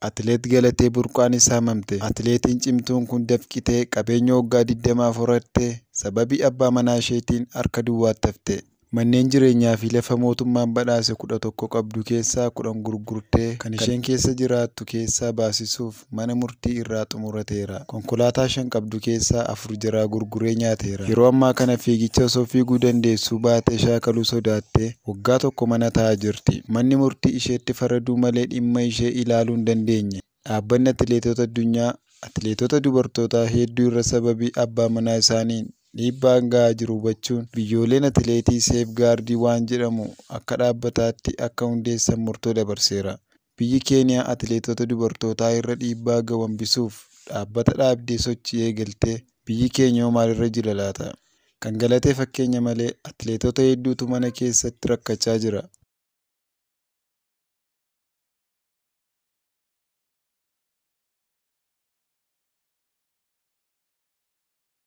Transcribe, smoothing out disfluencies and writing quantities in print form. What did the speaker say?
Atileet Galatee Burqaan saamamte. Atileetiin cimtuun kun dafqitee qabeenya waggaa 20 horatte sababii abbaa manaa isheetiin harka duwwaatti hafte. Manneen jireenyaa fi lafa mootummaan badhaase 11 qabdu keessaa 10 gurgurtee kan isheen keessa jiraattu keessaa baasisuuf mana murtii irraa xumurateera. Konkolaataa 5 qabdu keessaa 4 jaraa gurguree nyaateera. Yeroo ammaa kana fiigicha osoo fiiguu dandeessuu baatee shaakaluu sodaattee waggaa tokko mana taa'aa jirti. Manni murtii isheetti faraduu malee dhimma ishee ilaaluu hin dandeenye. Dhaabbanni atileetota addunyaa atileetota dubartootaa hedduu irra sababii abbaa manaa isaaniin dhiibbaan gahaa jiru hubachuun biyyooleen atileetii seefgaardii waan jedhamu akka dhaabbataatti akka hundeessan murtoo dabarseera. Biyyi Keeniyaa atileetota dubartootaa irra dhiibbaa gahu hambisuuf dhaabbata dhaabdee sochii eegaltee biyyi keenya hoo maalirra jira laata? Kan Galatee fakkeenya malee atileetota hedduutu mana keessatti rakkachaa jira.